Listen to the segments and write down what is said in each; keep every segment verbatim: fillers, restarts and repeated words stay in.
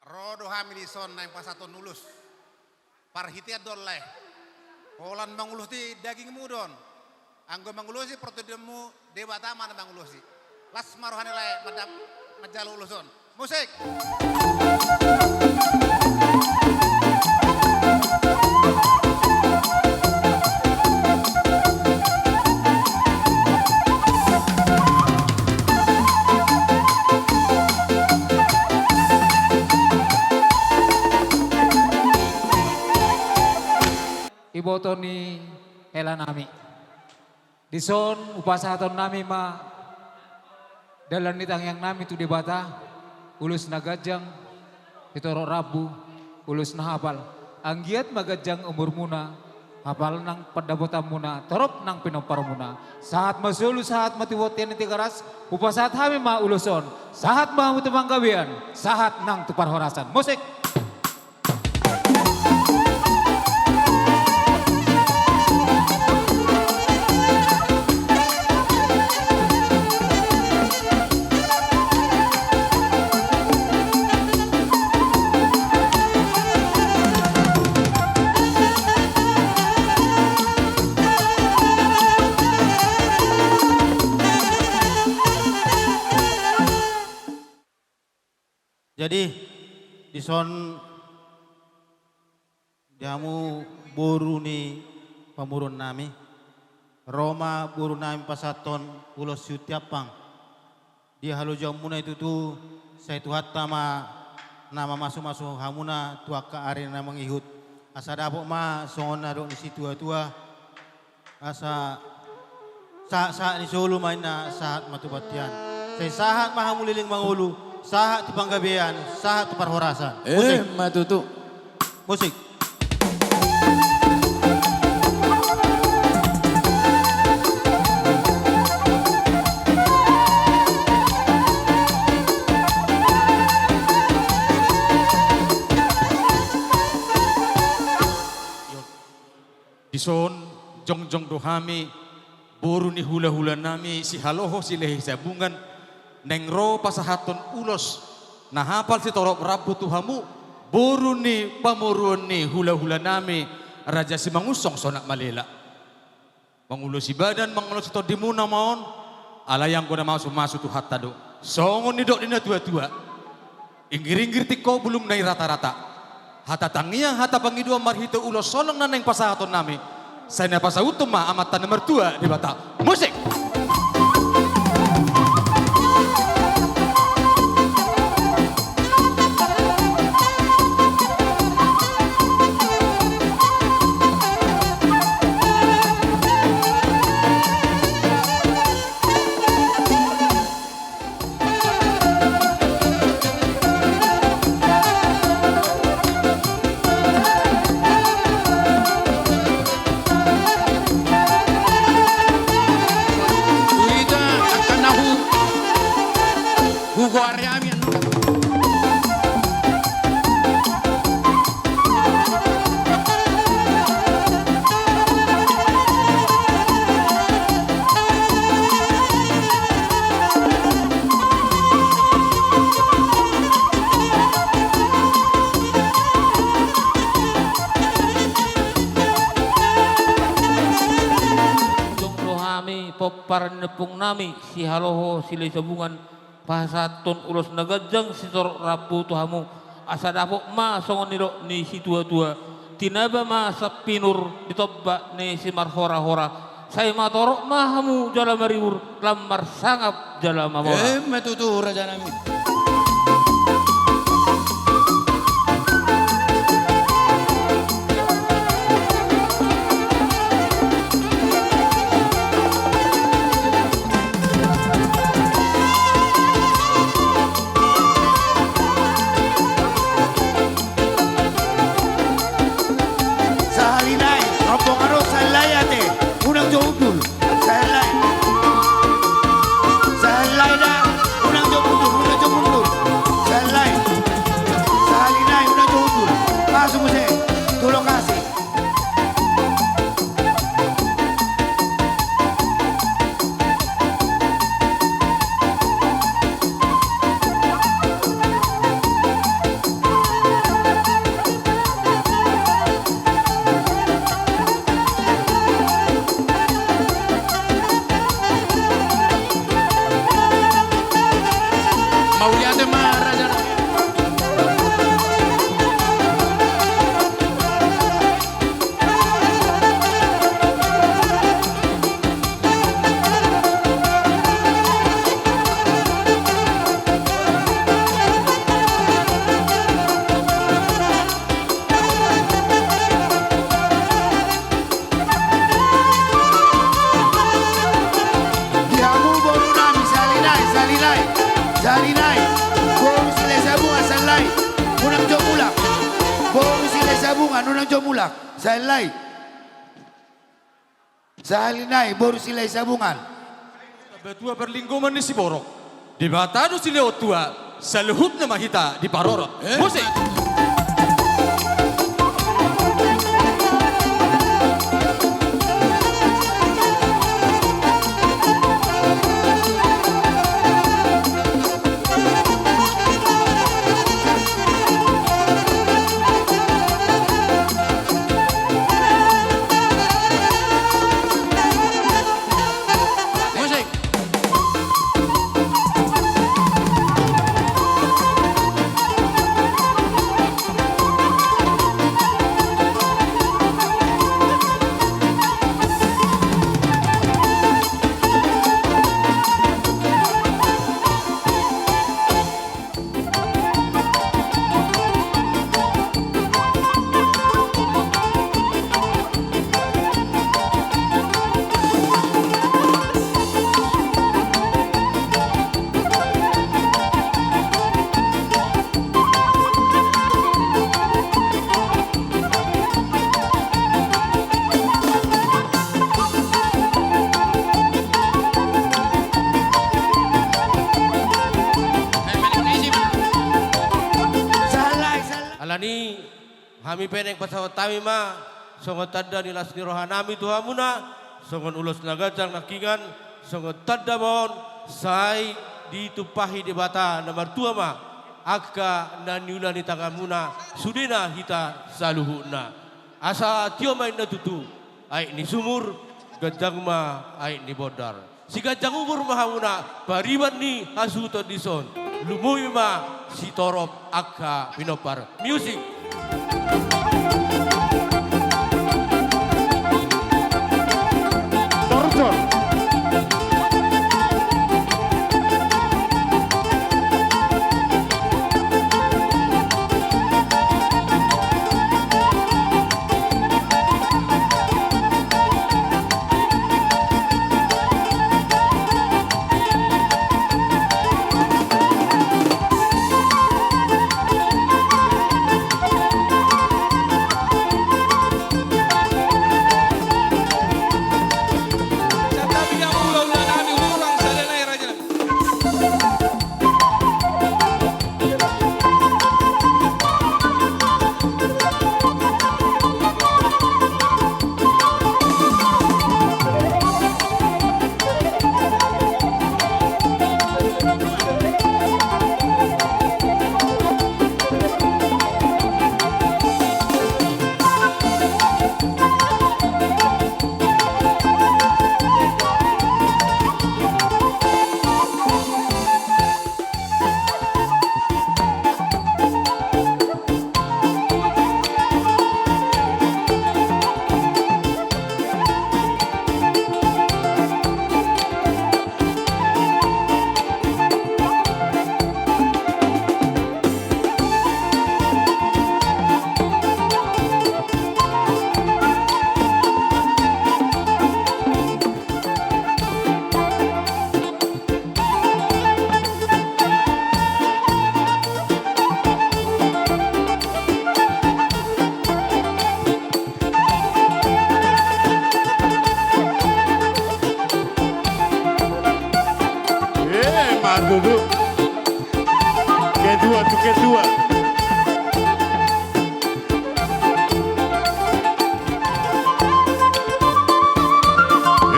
Ro do hami dison naeng pasahathon ulos. Parhitean do on lae. Holan mangulosi dagingmu do on. Anggo mangulosi portibianmu, Debata ma na mangulosi. Las ma rohana lae, mandap, manjalo ulos on. Musik. Iboto ni helanami. Dison hupasahaton nami ma dalan ni tangiang nami tu Debata, ulos na ganjang, sitorop rambu, ulos na hapal. Anggiat ma ganjang umurmuna, hapal nang pandapotanmuna, torop nang pinomparmuna. Sahat ma solu, sahat ma tu bontean ni Tigaras, hupasahat hami ma ulos on. Sahat ma hamu tu panggabean, sahat nang tu parhorasan. Musik. Jadi, dison di hamu boru ni pamoruon nami, ro ma boru nami pasahathon ulos siutiampang. Di halojaonmuna i tutu, sai Tuhanta ma na mamasumasu hamuna tu angka ari na mangihut. Asa dapot ma songon na nidok ni situatua, asa sahat-sahat ni solu ma inna sahat ma tu bontean. Sai sahat ma hamu leleng mangolu, sahat tu panggabean, sahat tu parhorasan. Musik. Emma tutu. Musik. Dison jongjong do hami, boru ni hulahulanami Sihaloho Silehe Sabungan, naeng ro pasahathon ulos na hapal sitorop rambu tu hamu, boru ni pamoruon ni hulahulanami Raja Simangunsong Sonak Malela. Mangulosi badan, mangulosi tondimuna ma on, alai anggo na mamasumasu Tuhanta do. Songon nidok ni natuatua. Inggir-inggir tingko bulungna i rata-rata. Hata tangiang, hata pangidoan marhite ulos holong na naeng pasahaton nami. Sai na pasauthon ma Amanta na martua Debata. Musik. Hugoari hami annon. Jongjong do hami pomparan ni ompung nami Sihaloho Silehe Sabungan, pasahathon ulos na ganjang sitorop rambu tu hamu, asa dapot ma songon nidok ni situatua, tinaba ma sampinur di tombak ni simarhorahora, sai matorop ma hamu jala maribur, lam marsangap jala mamora. Emma tutu, rajanami. Sahali nai, rombongan on sahali nai ate, unang jo mundur, sahali nai. Sahali nai da, unang jo mundur, unang jo mundur. Di hamu boru nami, sahali nai, sahali nai, sahali nai. Boru Silahisabungan, sahali nai. Unang jo mulak. Boru Silahisabungan, unang jo mulak. Sahali nai. Sahali nai, boru Silahisabungan. Tambatua parlinggoman ni siborok. Debata do silehon tua, saluhutna ma hita diparorot. Eh? Musik. Musik. Alani, hami pe naeng pasahaton hami ma songon tanda ni las ni rohanami tu hamuna, songon ulos na ganjang nangkingan, songon tanda ma on, sai ditumpahi Debata na martua ma angka na niula ni tanganmuna, sudena hita saluhutna. Asa tio ma inna tutu aek ni sumur, ganjang ma aek ni bondar. Siganjang umur ma hamuna, pariban ni hasuhuton dison. Lumobi ma sitorop angka pinompar. Musik. Tortor. Eh, mantap tuh. Kedua tuh, kedua.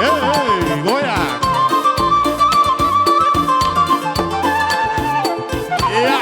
Hei, goyang. Iya.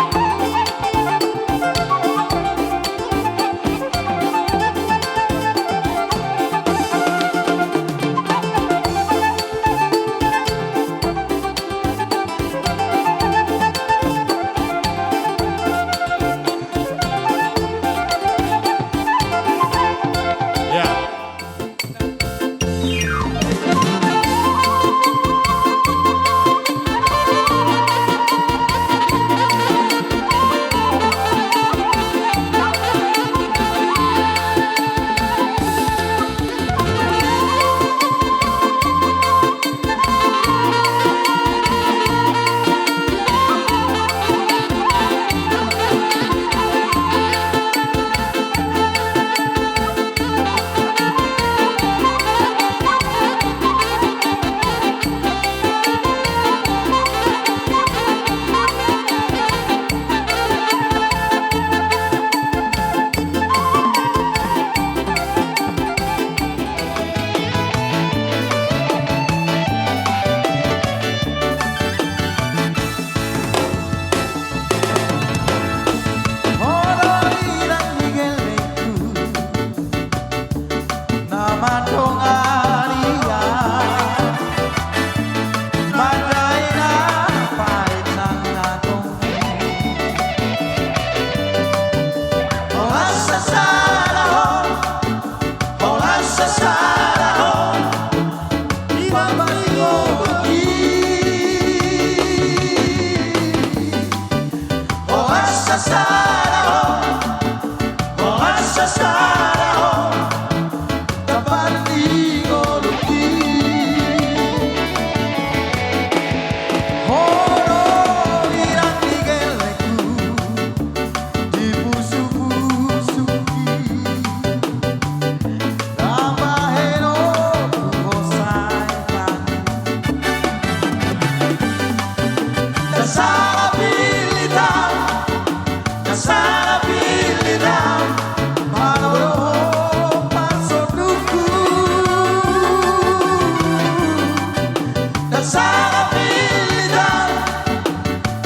Sala pilita,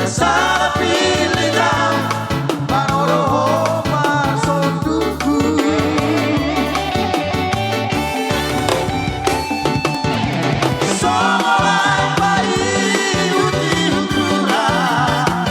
sala pilita, manolo ho parsondukku. Songon aek paihut-ihut lurah.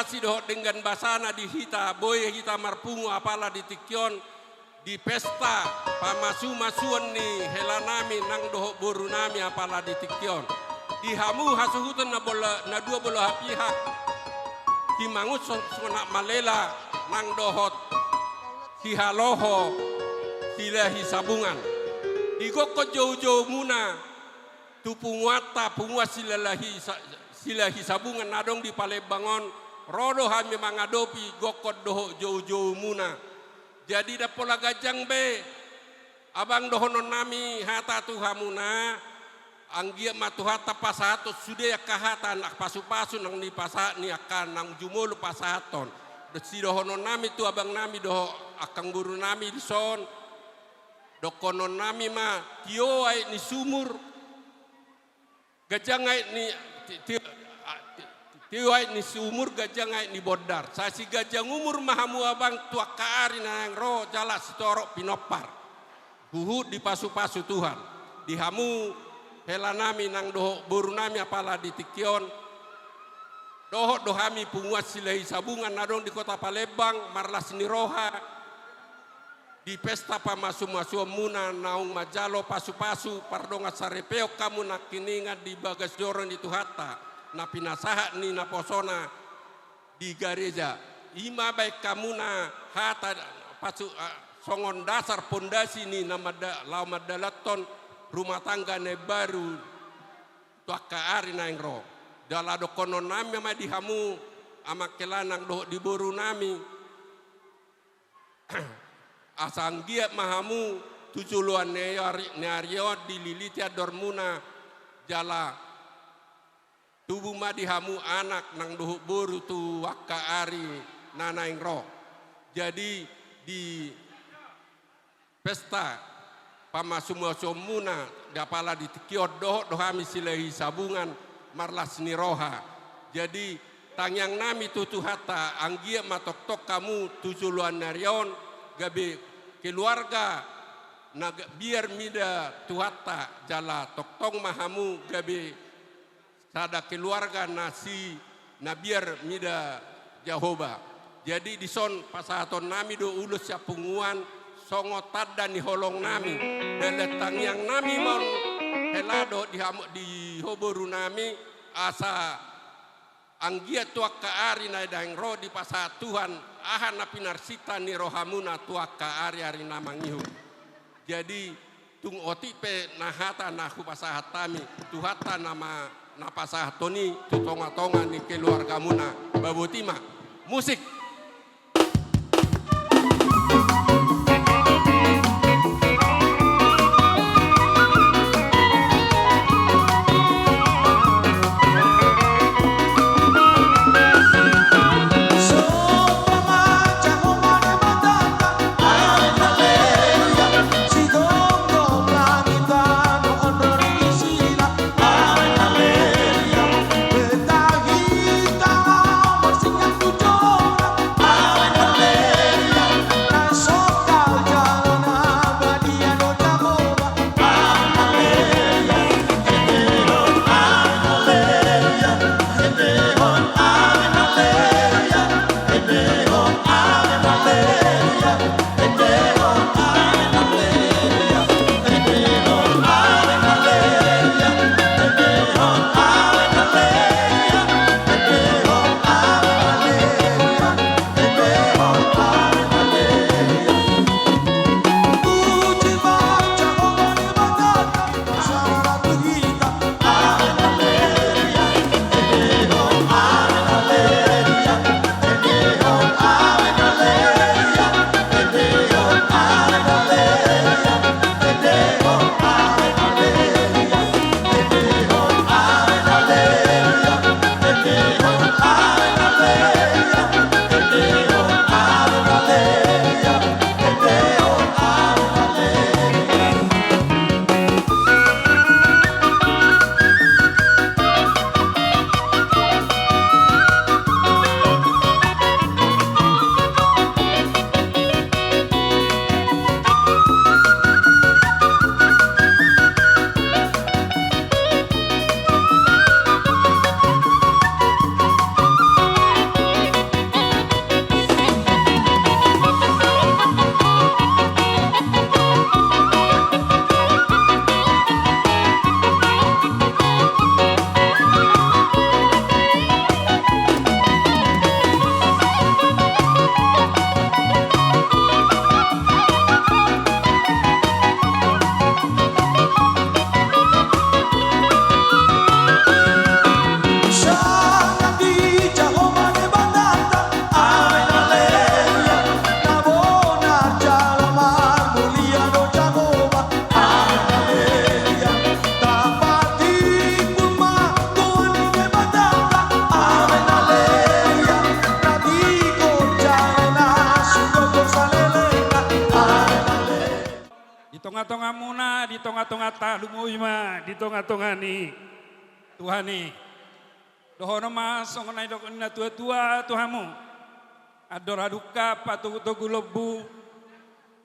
Asi dohot denggan basana di hita, boi hita marpungu apala di tingki on, di pesta pamasumasuon ni helanami nang dohot borunami apala di tingki on. Di hamu hasuhuton na bola, na dua bola pihak, Simangunsong Sonak Malela nang dohot Sihaloho Silahi Sabungan. Digokkon joujoumuna tu punguanta, punguan Silahi Sa-, Silahi Sabungan na adong di Palembang on, ro do hami mangadopi gokkon dohot joujoumuna. Jadi ndang pola ganjang be, abang, dohononnami hata tu hamuna, anggiat ma Tuhanta pasahathon sude angka hata na pasupasu nang nipasahat ni angka naung jumolo pasahathon. Sidohononnami tu abangnami dohot angka borunami dison, dohononnami ma: Tio aek ni sumur, ganjang aek ni, ti-, ti-, a-, ti-, tio aek ni sumur, ganjang aek ni bondar. Sai siganjang umur ma hamu abang tu angka ari na naeng ro jala sitorop pinompar. Huhut dipasupasu Tuhan. Di hamu helanami nang dohot borunami apala di tingki on, dohot do hami punguan Silahi Sabungan na adong di Kota Palembang, marlas ni roha di pesta pamasumasuonmuna naung manjalo pasupasu pardongansaripeon hamu nangkiningan di bagas joro ni Tuhanta na pinasahat ni naposona di gareja. I ma baen hamuna hata pasu-, a, songon dasar pondasi ni na manda-, laho mandalanhon rumah tangga na imbaru tu angka ari naeng ro. Jala dohononnami ma di hamu amang hela nang dohot di borunami, asa anggiat ma hamu tu joloan ni ari, ni ari on dililiti andormuna, jala tubu ma di hamu anak nang dohot boru tu angka ari na naeng ro. Jadi di pesta pamasumasuonmuna di apala di tingki on, dohot do hami Silahi Sabungan marlas ni roha. Jadi tangiangnami tu Tuhanta, anggiat ma tongtong hamu tu joloan ni ari on gabe keluarga na ga-, biar mida Tuhanta, jala tongtong ma hamu gabe sada keluarga na si, na biar mida Jahowa. Jadi dison pasahatonnami do ulos sian punguan songon tanda ni holongnami. Dalan tangiangnami ma on hela dohot di hamu, di ho borunami, asa anggiat tu angka ari na naeng ro dipasahat Tuhan aha na pinarsinta ni rohamuna tu angka ari-ari na mangihut. Jadi tung otik pe na hata na hupasahat hami, Tuhanta nama na pasahathon i tu tonga-tonga ni keluargamuna. Baboti ma. Musik. Talumobi ma di tonga-tonga ni Tuhan i. Dohonon ma songon na nidok ni na tua-tua tu hamu: Andor hadungka patogu-togu lombu,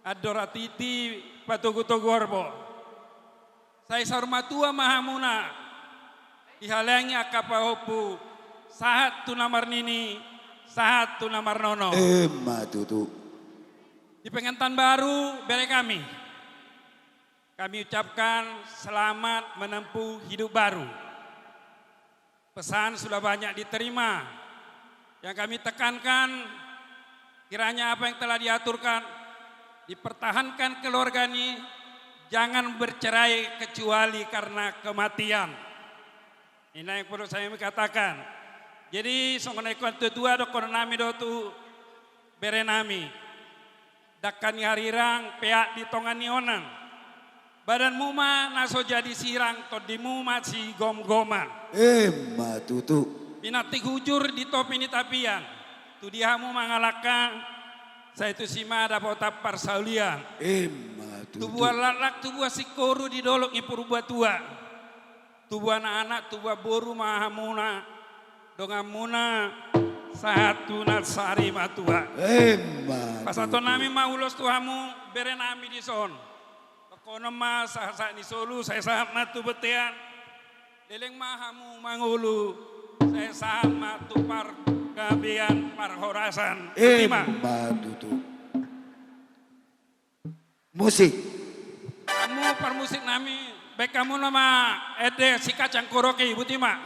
andor hatiti patogu-togu horbo. Sai saur matua ma hamuna, dihalangi angka pahompu, sahat tu na marnini, sahat tu na marnono. Emma tutu. Di pengantin baru, bere kami, kami ucapkan selamat menempuh hidup baru. Pesan sudah banyak diterima. Yang kami tekankan, kiranya apa yang telah diaturkan, dipertahankan keluarga ini, jangan bercerai kecuali karena kematian. Ini yang perlu saya katakan. Jadi, songon na nidok ni na tua-tua, dohonon nami do tu bere nami: Dangka ni harirang, peak di tonga ni onan. Badanmu ma na so jadi sirang, tondimu ma sigomgoman. Emma tutu. Pinantik hujur di topi ni tapian. Tu dia hamu mangalangka, sai tusi ma dapotan parsaulian. Emma tutu. Tubuan laklak, tubuan singkoru di dolok ni Purbatua. Tubuan anak, tubuan boru ma hamuna, donganmuna, sahat tu na sari matua. Emma tutu. Pasahaton nami ma ulos tu hamu, bere nami dison. Dohonon ma sahat-sahat ni solu, sai sahat ma tu bontean. Leleng ma hamu mangolu, sai sahat ma tu pargabean parhorasan. Botima. Emma tutu. Musik. Hamu parmusik nami, baen hamu nama ende si Kacang Korok i, botima.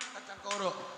Kacang Korok.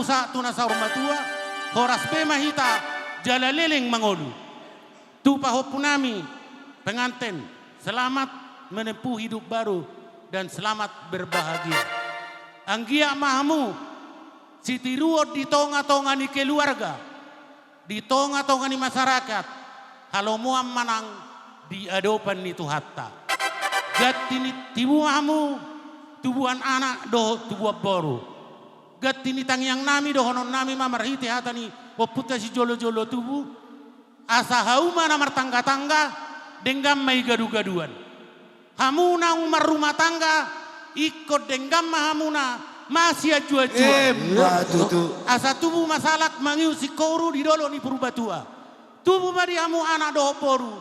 sahat tu na saur matua, horas be ma hita jala leleng mangolu. Tu pahompunami penganten, selamat menempuh hidup baru dan selamat berbahagia. Anggiat ma hamu sitiruon di tonga-tonga ni keluarga, di tonga-tonga ni masyarakat, halomoan ma nang di adopan ni Tuhanta. Ganti ni tibu ma hamu tubuan anak dohot tubuan boru. Ganti ni tangiangnami dohononnami ma marhite hata ni ompunta sijolo-jolo tubu, asa hauma na martangga-tangga, denggan ma i gadu-gaduan. Hamu naung marrumah tangga, ingkon denggan ma hamuna masianju-anjuan. Emma tutu. Asa tubu ma salak mangihut singkoru di dolok ni Purbatua. Tubu ma di hamu anak dohot boru,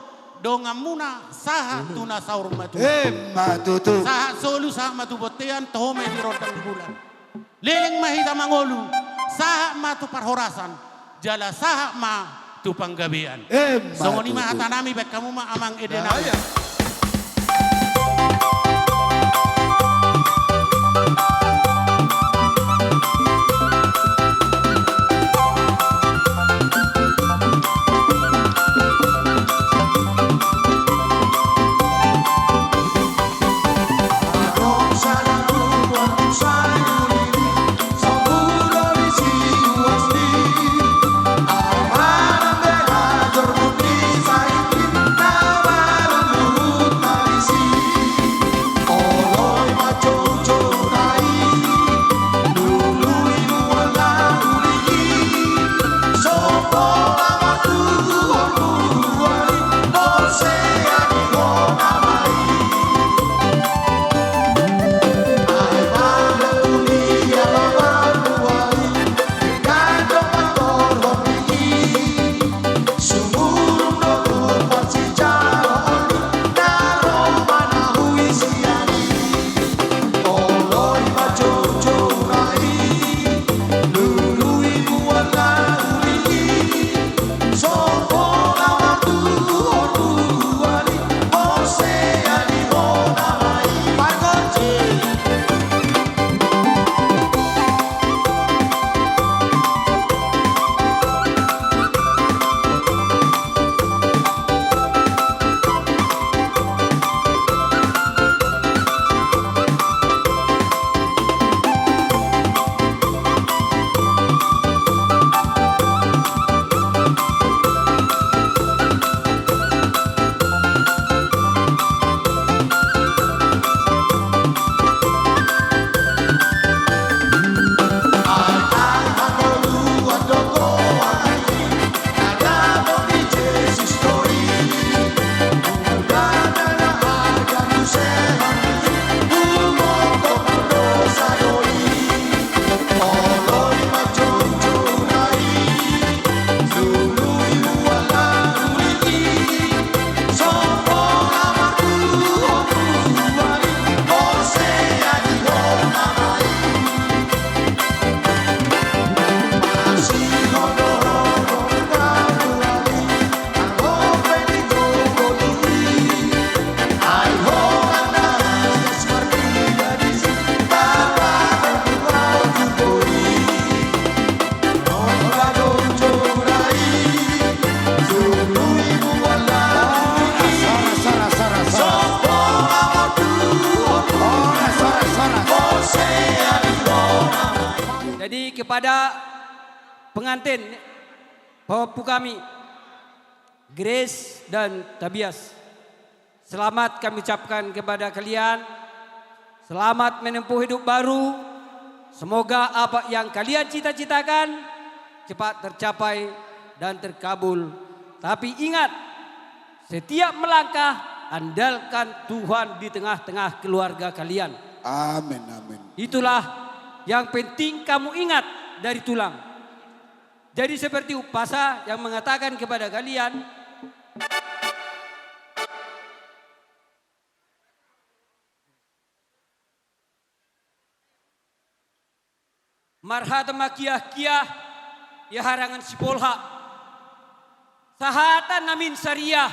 donganmuna sahat tu na saur matua. Emma tutu. Sahat solu, sahat ma tu bontean, toho ma i di rondang ni bulan. Leleng ma hita mangolu, sahat ma tu parhorasan, jala sahat ma tu panggabean. Emma tutu. Songon i ma hatanami, baen hamu ma amang ede nami. Jadi kepada pengantin, pahompu kami, Grace dan Tabias, selamat kami ucapkan kepada kalian. Selamat menempuh hidup baru. Semoga apa yang kalian cita-citakan cepat tercapai dan terkabul. Tapi ingat, setiap melangkah, andalkan Tuhan di tengah-tengah keluarga kalian. Amin, amin. Itulah yang penting kamu ingat dari tulang. Jadi seperti umpasa yang mengatakan kepada kalian, marhata ma kiah-kiah, ia harangan Sipolha. Sahata namin sariah,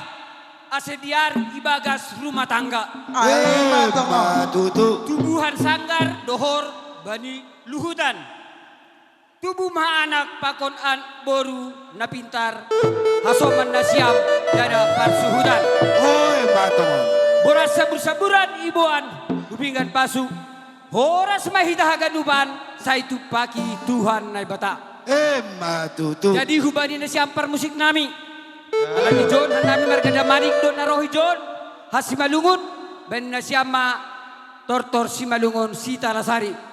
asa dear ibagas rumah tangga. Ae ma tutu. Tubuhan sanggar dohor bani luhutan. Tubu ma anak pakon an boru na pintar, hasoman nasiam ndada parsuhutan. Oi, ma tutu. Boras sambur-samburan iboan, hupinggan pasu. Horas ma hita haganupan, sai tumpaki Tuhan Naibata. Emma tutu. Jadi hubani nasiam parmusik nami. Alani jon, hami marga Damanik do na ro i jon. Hasimalungun, baen nasiam ma tortor Simalungun Sitalasari.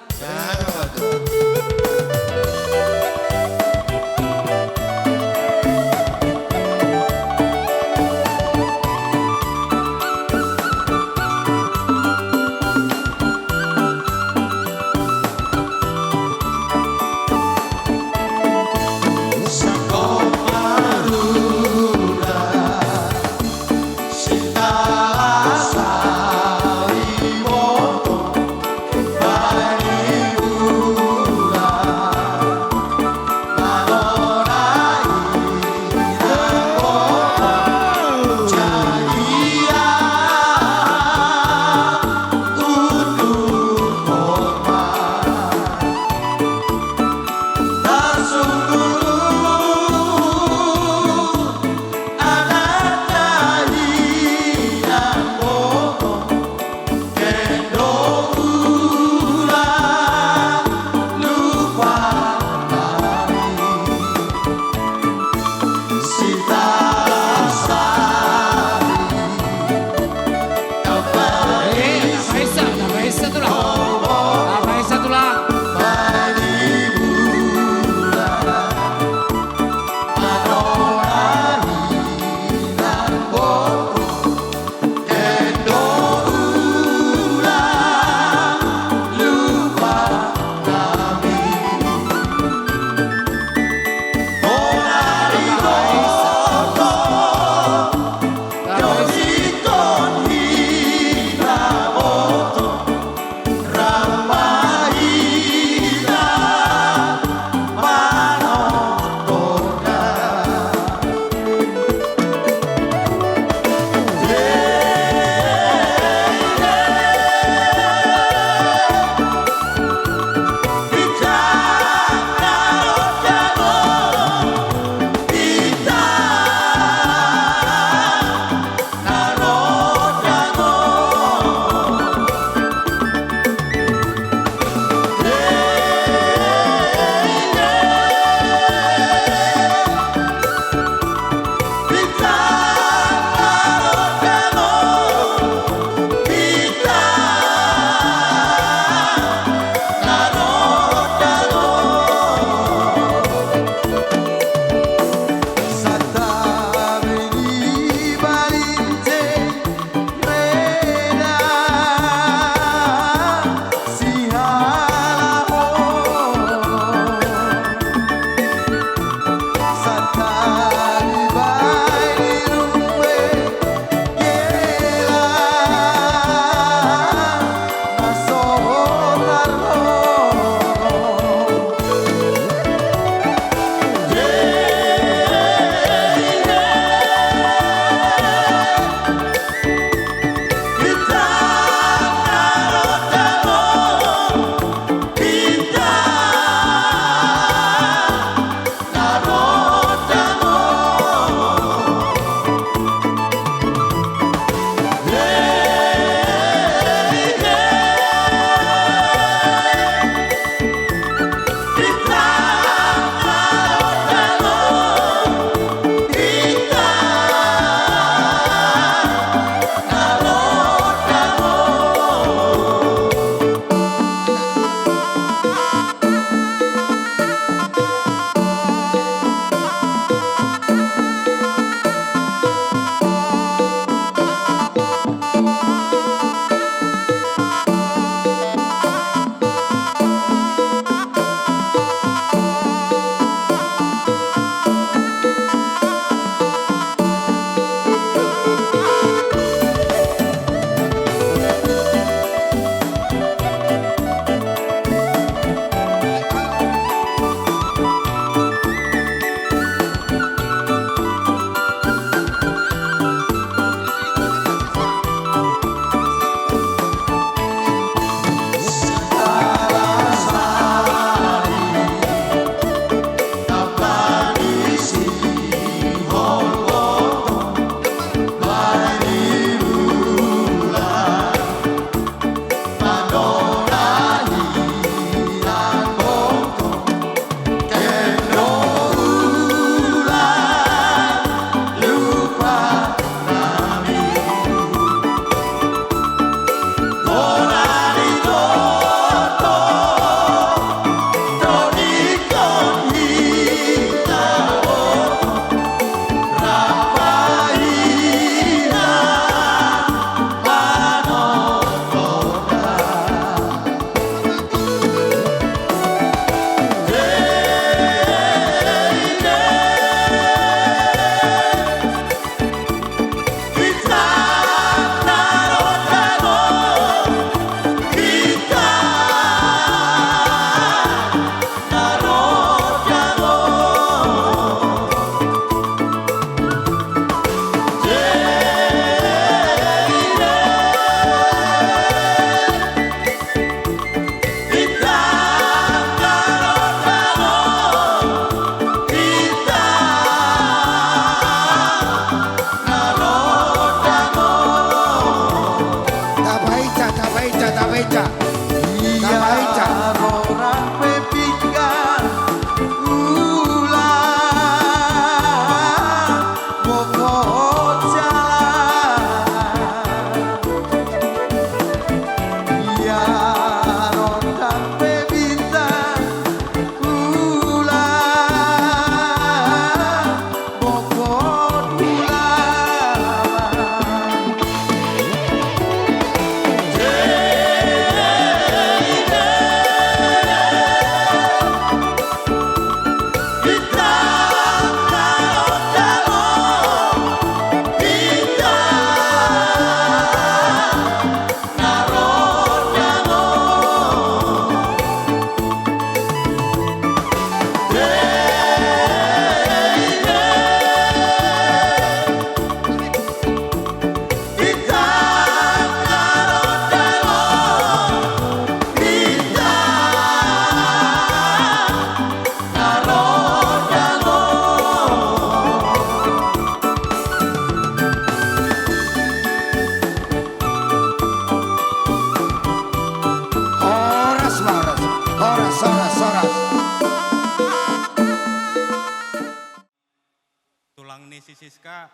Siska,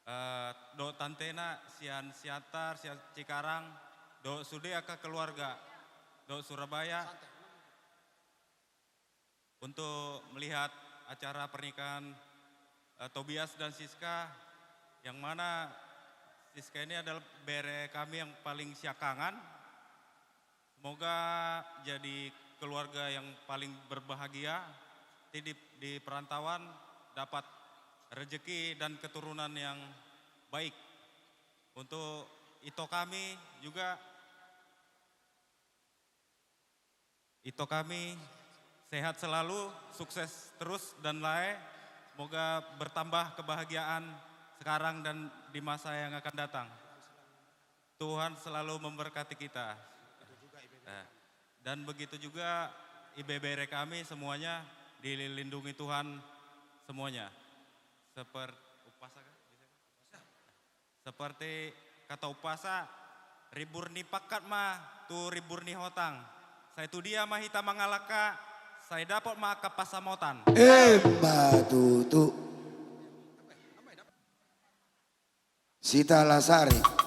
eh, dohot tantena sian Siantar, sian Cikarang, dohot sude angka keluarga, dohot Surabaya, untuk melihat acara pernikahan, eh, Tobias dan Siska, yang mana Siska ini adalah bere kami yang paling siakangan. Semoga jadi keluarga yang paling berbahagia, di, di, di perantauan dapat rezeki dan keturunan yang baik. Untuk ito kami juga, ito kami sehat selalu, sukses terus dan lae. Semoga bertambah kebahagiaan sekarang dan di masa yang akan datang. Tuhan selalu memberkati kita. Eh, dan begitu juga ibebere kami semuanya dilindungi Tuhan semuanya. Seperti umpasa kah? Seperti kata umpasa, ribur ni pangkat ma tu ribur ni hotang. Sai tu dia ma hita mangalangka, sai dapot ma angka pansamotan. Emma tutu. Sitalasari.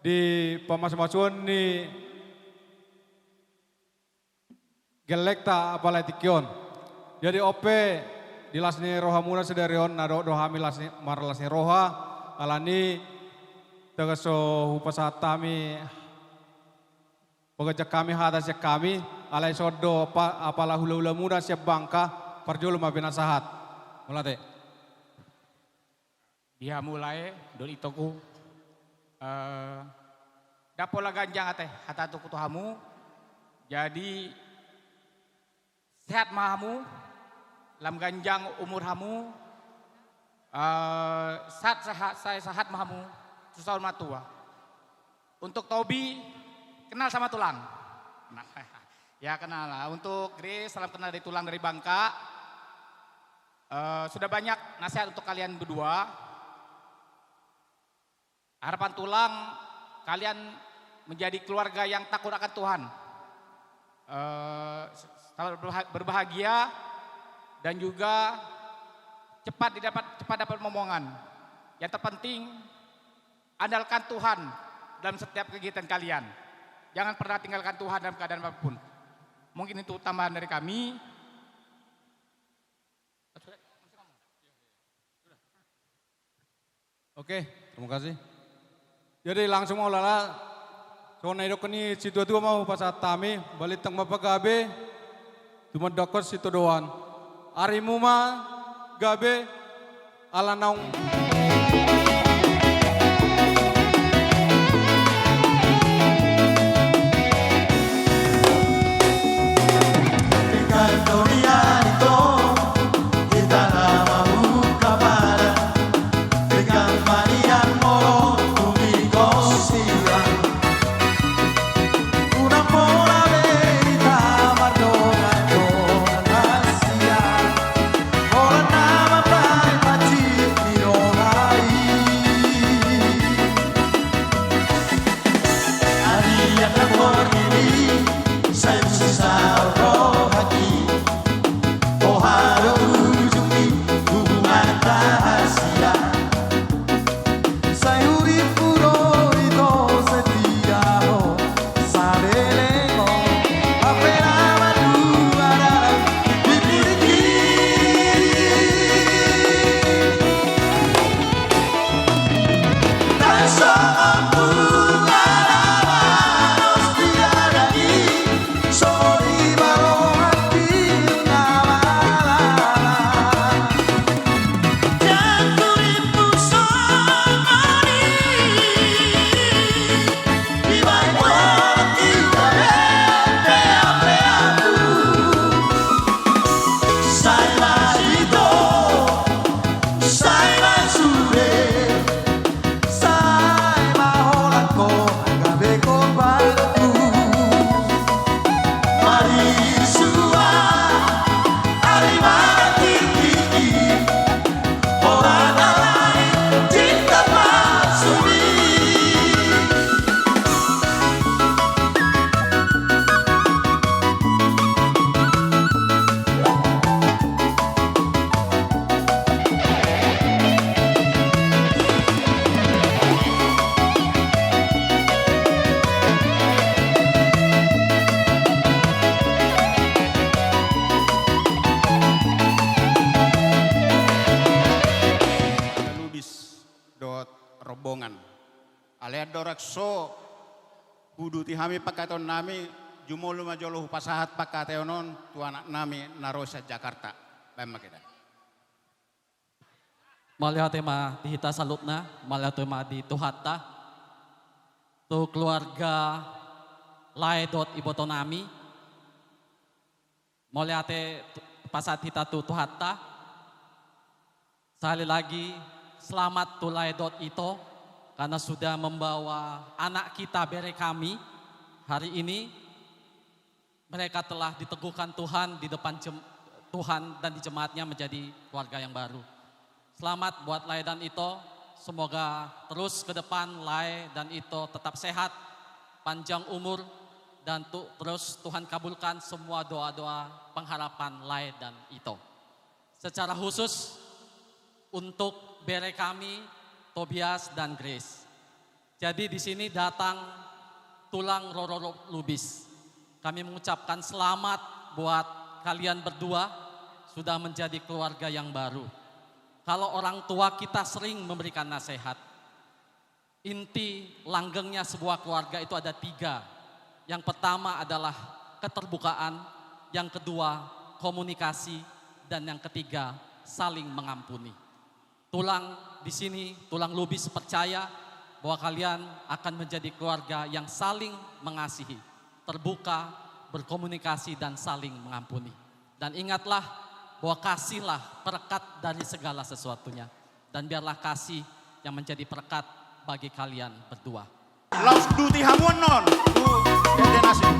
Di pamasumasuon ni gellengta apala tingki on. Jadi on pe di las ni rohamuna sadari on, na dok do hami las ni, marlas ni roha, alani tegas so hupasahat hami, pangajak hami hata sian hami, alai songon do pa-, apala hulahulamuna sian Bangka, parjolo ma binasahat. Mauliate. Di hamu lae, dohot itoku, eh, ndang pola ganjang ate hataku tu hamu. Jadi, sehat ma hamu, lam ganjang umur hamu, eh, sahat, sahat, sahat, sahat ma hamu, tu saur matua. Untuk Tobi, kenal sama tulang. Nah, ya kenal lah. Untuk Grace, salam kenal dari tulang dari Bangka. Eh, sudah banyak nasihat untuk kalian berdua. Harapan tulang, kalian menjadi keluarga yang takut akan Tuhan. Eh, selamat berbaha-, berbahagia dan juga cepat didapat, cepat dapat momongan. Yang terpenting, andalkan Tuhan dalam setiap kegiatan kalian. Jangan pernah tinggalkan Tuhan dalam keadaan apapun. Mungkin itu tambahan dari kami. Oke, terima kasih. Jadi langsung ma hulala, songon na didok ni situatua ma hupasahat hami, balintang ma pagabe, tumandakkon sitadoan. Arimu ma gabe, ala naung. Lubis dohot rombongan. Alai andorang so huduti hami pangkataionnami, jumolo ma jolo hupasahat pangkataion on tu anaknami na ro sian Jakarta. Baen ma hita. Mauliate ma di hita saluhutna, mauliate ma di Tuhanta, tu keluarga lae dohot ibotonami. Mauliate tu, pasahat hita tu Tuhanta. Sekali lagi, selamat tu lae dohot ito, karena sudah membawa anak kita, bere kami, hari ini. Mereka telah diteguhkan Tuhan di depan jem-, Tuhan dan di jemaatnya menjadi keluarga yang baru. Selamat buat lae dan ito, semoga terus ke depan lae dan ito tetap sehat, panjang umur, dan tu-, terus Tuhan kabulkan semua doa-doa pengharapan lae dan ito. Secara khusus untuk bere kami, Tobias dan Grace. Jadi di sini datang tulang rororo Lubis. Kami mengucapkan selamat buat kalian berdua sudah menjadi keluarga yang baru. Kalau orang tua kita sering memberikan nasihat, inti langgengnya sebuah keluarga itu ada tiga. Yang pertama adalah keterbukaan, yang kedua komunikasi, dan yang ketiga saling mengampuni. Tulang di sini, tulang Lubis percaya bahwa kalian akan menjadi keluarga yang saling mengasihi, terbuka, berkomunikasi, dan saling mengampuni. Dan ingatlah bahwa kasihlah perekat dari segala sesuatunya. Dan biarlah kasih yang menjadi perekat bagi kalian berdua. Laos duti hamu annon tu ende na asing.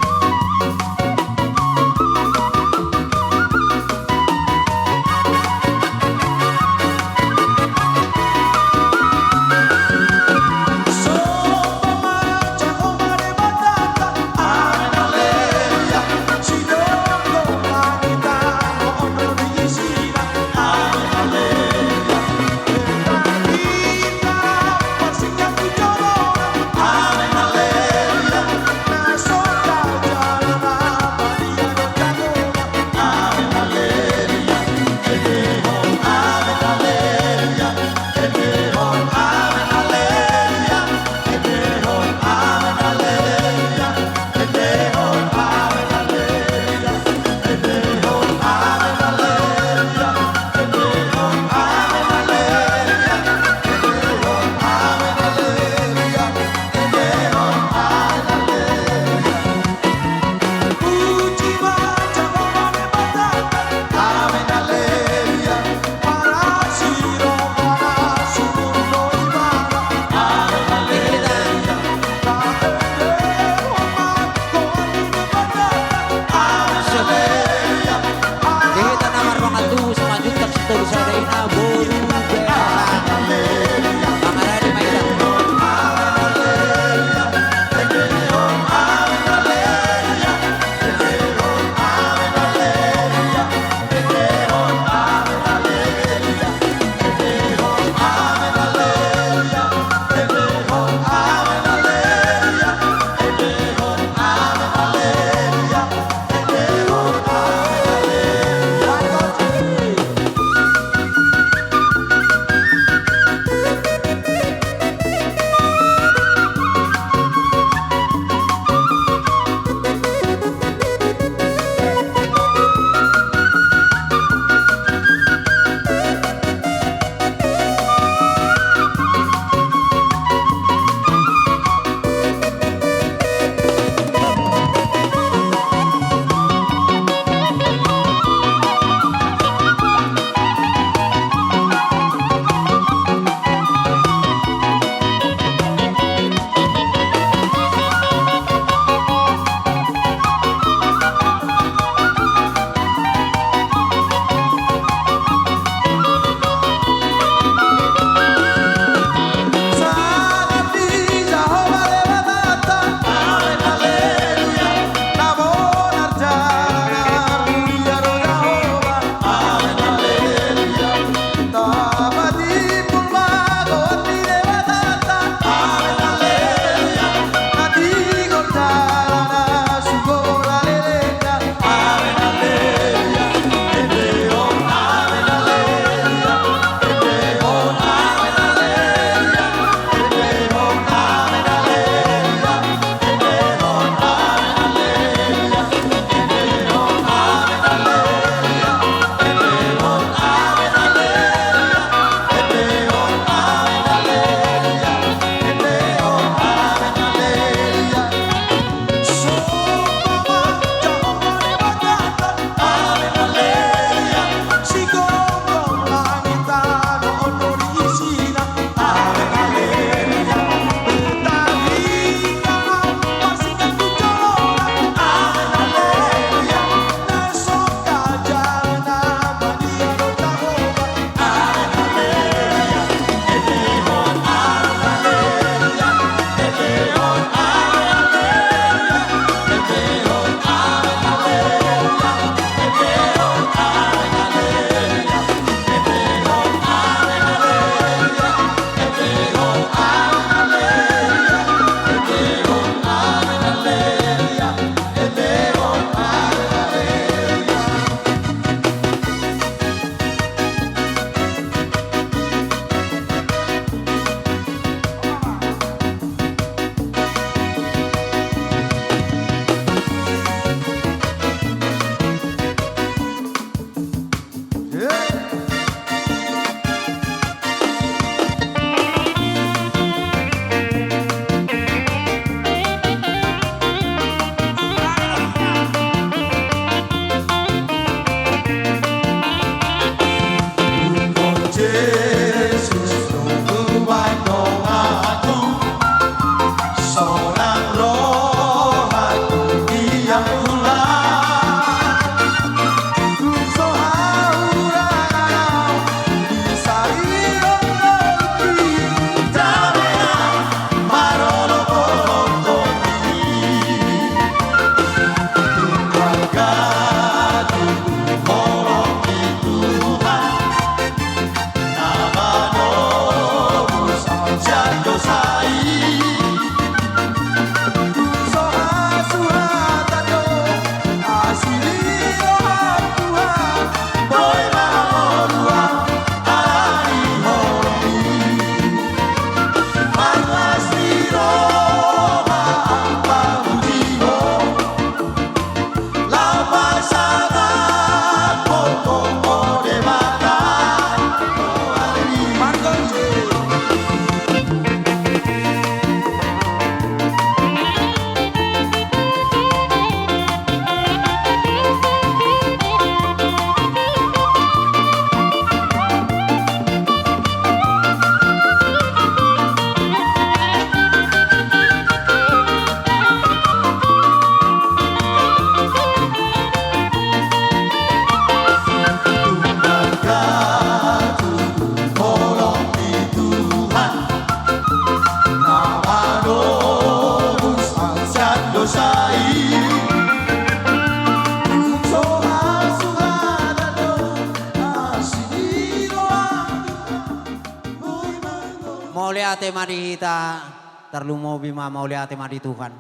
Mauliate ma di hita, tarlumobi ma mauliate ma di Tuhan.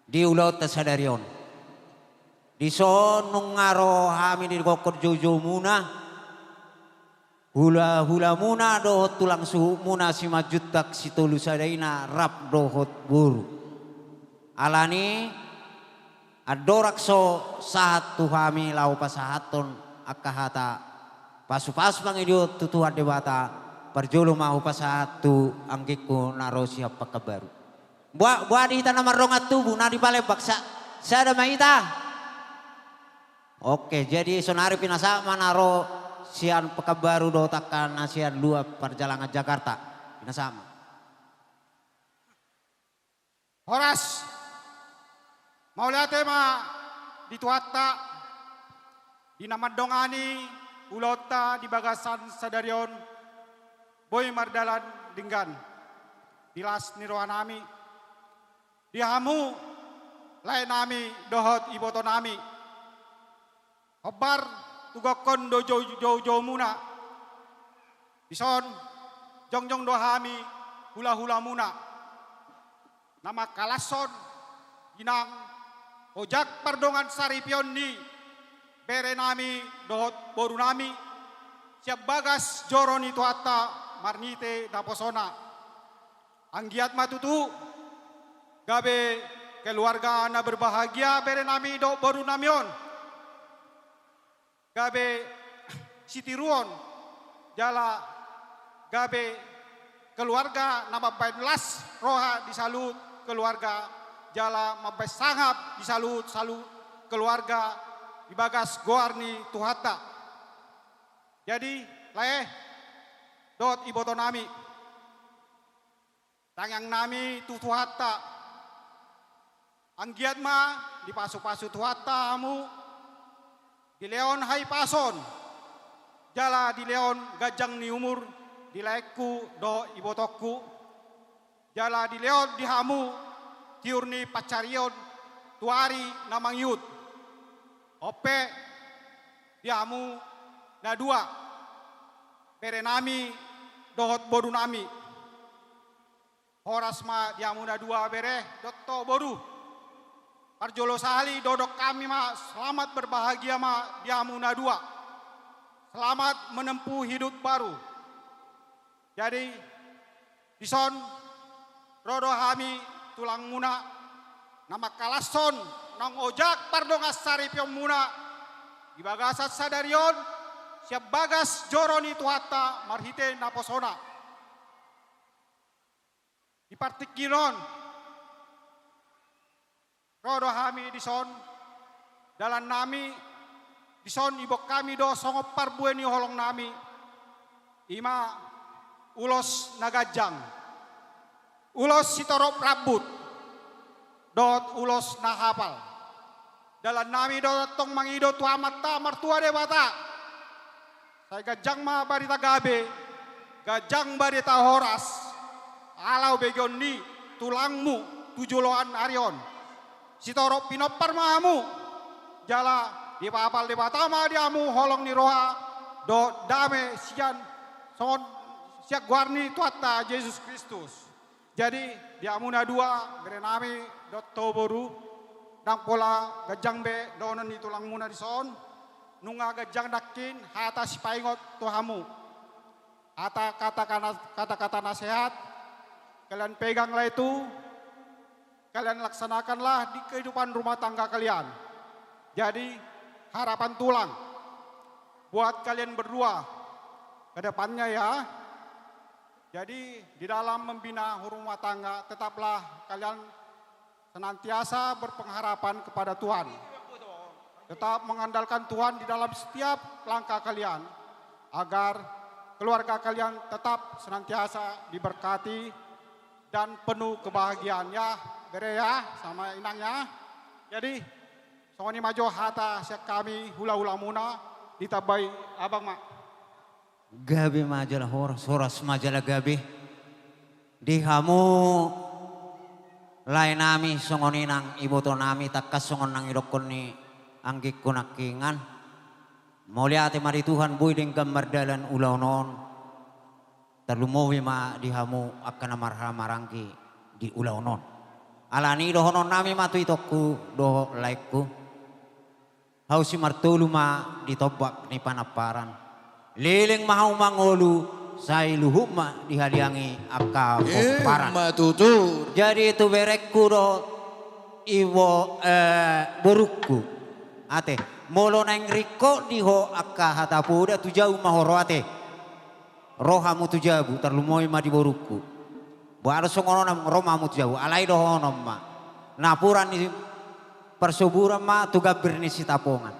Di ulaonta sadari on. Dison nunga ro hami di gokkon joujoumuna, hulahulamuna dohot tulang suhutmuna Simanjuntak Sitolusadaina rap dohot boru. Alani andorang so sahat tu hami laho pasahathon angka hata pasupasu pangidoon tu Tuhan Debata, parjolo ma hupasahat tu anggingku na ro sian Pekanbaru. Boa, boa di hita na mardongan tubu na di Palembang, sa-, sada ma hita. Oke, jadi sonari pinasahat ma na ro sian Pekanbaru dohot angka na sian luat parjalangan Jakarta. Pinasahat ma. Horas. Mauliate ma di Tuhanta, di na mandongani ulaonta di bagasan sadari on, boi mardalan denggan di las ni rohanami, di hamu laenami dohot ibotonami. Hombar tu gokkon do jou-, joujoumuna. Dison jongjong do hami hulahulamuna na mangkalashon inang ojak pardongan saripeon ni berenami dohot borunami sian bagas joro ni Tuhanta marhite naposona. Anggiat ma tutu gabe keluarga na berbahagia berenami dohot borunami on. Gabe sitiruon jala gabe keluarga na mambahen las roha di saluhut keluarga jala mambahen sangap di saluhut, saluhut keluarga di bagas goar ni Tuhanta. Jadi, lae dohot ibotonami, tangiangnami tu Tuhanta. Anggiat ma dipasupasu Tuhanta hamu, dilehon hahipason jala dilehon ganjang ni umur di laengku dohot ibotongku, jala dilehon di hamu tiur ni pansarion tu ari na mangihut. On pe di hamu na dua, berenami dohot borunami. Horas ma di hamu na dua bere dohot boru. Parjolo sahali dohonon hami ma selamat berbahagia ma di hamu na dua. Selamat menempuh hidup baru. Jadi, dison ro do hami tulangmuna na mangkalashon naung ojak pardongan saripeonmuna di bagasan sadari on sian bagas joro ni Tuhanta marhite naposona. Di partingkian on ro do hami dison, dalannami dison iboan hami do songon parbue ni holongnami, i ma ulos na ganjang, ulos sitorop rambut dohot ulos na hapal. Dalannami do tongtong mangido tu Amanta Martua Debata. Sai ganjang ma barita gabe, ganjang barita horas, ala hubegeon ni tulangmu tu joloan ari on. Sitorop pinompar ma hamu, jala dipahapal Debata ma di hamu holong ni roha dohot dame sian, songon sian goar ni Tuhanta Jesus Kristus. Jadi, di hamu na dua, berenami dohot boru, ndang pola ganjang be dohonon ni tulangmuna dison, nunga ganjang nangkin hata sipaingot tu hamu. Hata, kata, kana-, kata-kata nasehat, kalian peganglah itu, kalian laksanakanlah di kehidupan rumah tangga kalian. Jadi, harapan tulang buat kalian berdua ke depannya ya. Jadi, di dalam membina rumah tangga, tetaplah kalian senantiasa berpengharapan kepada Tuhan. Tetap mengandalkan Tuhan di dalam setiap langkah kalian, agar keluarga kalian tetap senantiasa diberkati dan penuh kebahagiaan. Ya, bere ya, sama inang ya. Jadi, songon i ma jo hata sian hami hulahulamuna, ditambai abang ma. Gabe ma jala horas, horas ma jala gabe. Di hamu laenami songon i nang ibotonami, tangkas songon na nidokkon ni anggingku nangkiningan. Mauliate ma di Tuhan boi denggan mardalan ulaon on. Tarlumobi ma di hamu angka na marhaha maranggi di ulaon on. Alani i dohononnami ma tu itongku dohot laengku. Hau simartolu ma di tombak ni panamparan. Leleng ma hamu mangolu, sai luhut ma dihaliangi angka pomparan. Emma tutu. Jadi tu berengku dohot ibo, eh, borungku. Ate, molo naeng ringkot di ho angka hata poda, tu jabu ma ho ro ate. Ro hamu tu jabu, tarlumobi ma di borungku. Boha do songon on, ro ma hamu tu jabu, alai dohonon ma. Napuran ni parsoburan ma tu gambir ni sitapongan.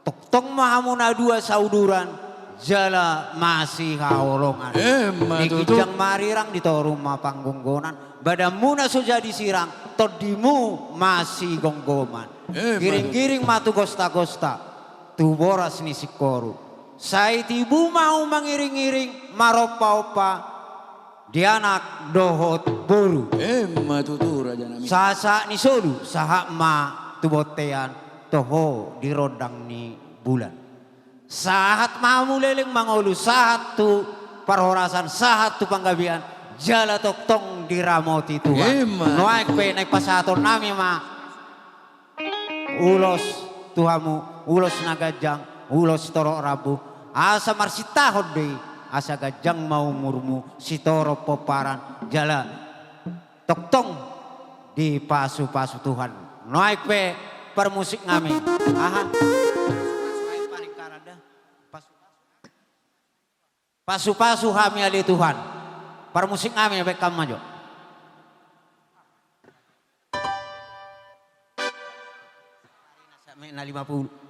Tongtong ma hamu na dua sauduran, jala masihaholongan. Emma tutu. Di ginjang marirang, di toru ma panggonggonan. Badanmuna so jadi sirang, tondimu masigomgoman. Emma tutu. Giringgiring ma tu gostagosta, tu boras ni singkoru. Sai tibu ma hamu mangiringiring, marompaompa di anak dohot boru. Emma tutu, rajanami. Sahatsahat ni solu, sahat ma tu bontean, toho di rondang ni bulan. Sahat ma hamu leleng mangolu, sahat tu parhorasan, sahat tu panggabean, jala tongtong diramoti Tuhan. Emma. Nuaeng pe naeng pasahatonnami ma ulos tu hamu, ulos na ganjang, ulos torop rambu. Asa marsintahon do i, asa ganjang ma umurmu, sitorop pomparan, jala tongtong dipasupasu Tuhan. Nuaeng pe parmusiknami. Aha? Pasupasu hami ale Tuhan. Parmusiknami, baen hamu ma jo. Na lima puluh.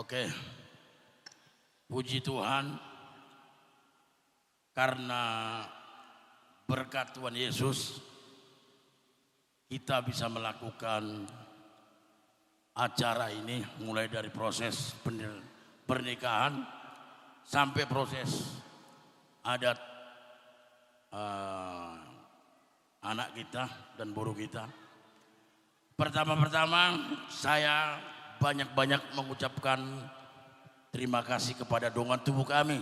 Oke. Puji Tuhan, karena berkat Tuhan Yesus, kita bisa melakukan acara ini, mulai dari proses penil-, pernikahan sampai proses adat, eh, anak kita dan boru kita. Pertama-pertama, saya banyak-banyak mengucapkan terima kasih kepada dongan tubuh kami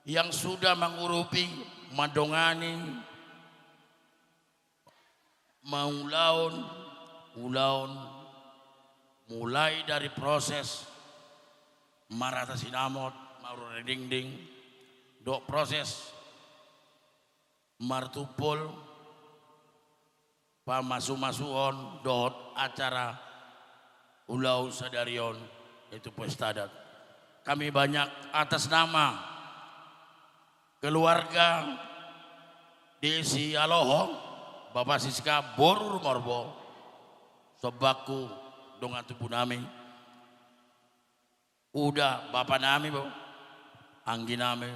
yang sudah mengurupi, mandongani, mangulahon ulaon, mulai dari proses marhata sinamot, marurang dinding, dohot proses martumpol, pamasumasuon dohot acara ulaon sadari on, yaitu pesta adat. Kami banyak atas nama keluarga di Sialoho, Bapa Siska, boru Rumorbo, sombaku, dongan tubu nami, uda bapa nami, bo, anggi nami.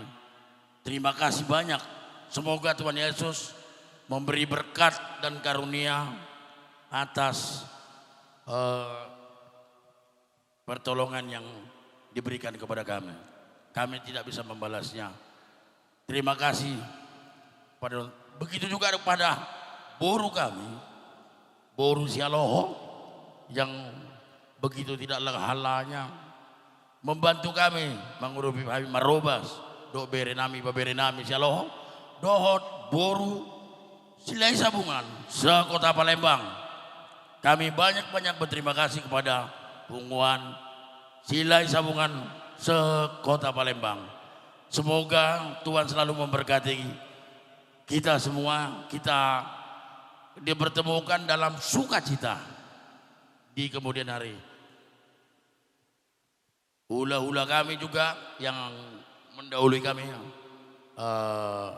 Terima kasih banyak. Semoga Tuhan Yesus memberi berkat dan karunia atas, eh, pertolongan yang diberikan kepada kami. Kami tidak bisa membalasnya. Terima kasih pada, begitu juga kepada boru kami, boru Sialoho, yang begitu tidak lelah halanya membantu kami, mengurupi kami, marobas dohot bere nami, ibebere nami Sialoho, dohot boru Silahi Sabungan se-Kota Palembang. Kami banyak-banyak berterima kasih kepada punguan Silahi Sabungan se-Kota Palembang. Semoga Tuhan selalu memberkati kita semua, kita dipertemukan dalam sukacita di kemudian hari. Hulahula kami juga yang mendahului kami, eh,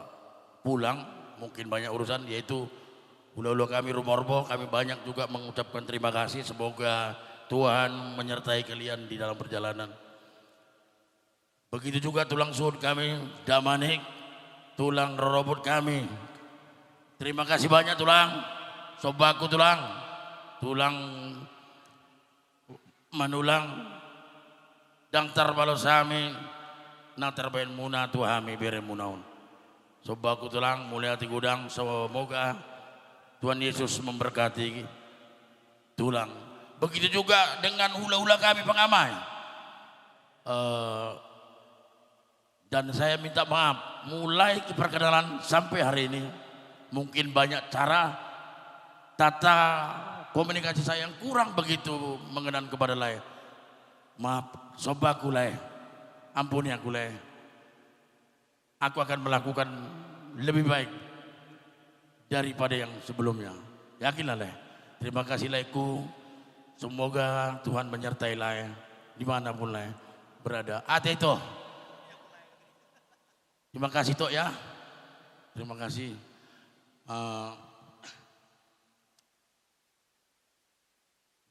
pulang, mungkin banyak urusan, yaitu hulahula kami Rumorbo, kami banyak juga mengucapkan terima kasih. Semoga Tuhan menyertai kalian di dalam perjalanan. Begitu juga tulang suhut kami, Damanik, tulang rorobot kami. Terima kasih banyak, tulang. Sombaku, tulang. Tulang manulang, ndang tarbalos hami na tarbahen muna tu hami beremuna on. Sombaku, tulang, mauliate godang, semoga Tuhan Yesus memberkati tulang. Begitu juga dengan hulahula kami, pangamai. Eh, dan saya minta maaf, mulai perkenalan sampai hari ini, mungkin banyak cara, tata komunikasi saya yang kurang begitu mengenal kepada lae. Maaf, sombaku lae. Ampuni aku lae. Aku akan melakukan lebih baik daripada yang sebelumnya. Yakinlah, lae. Terima kasih, laeku. Semoga Tuhan menyertai lae dimanapun lae berada. Ate, Ito. Terima kasih, Tok, ya. Terima kasih. Eh,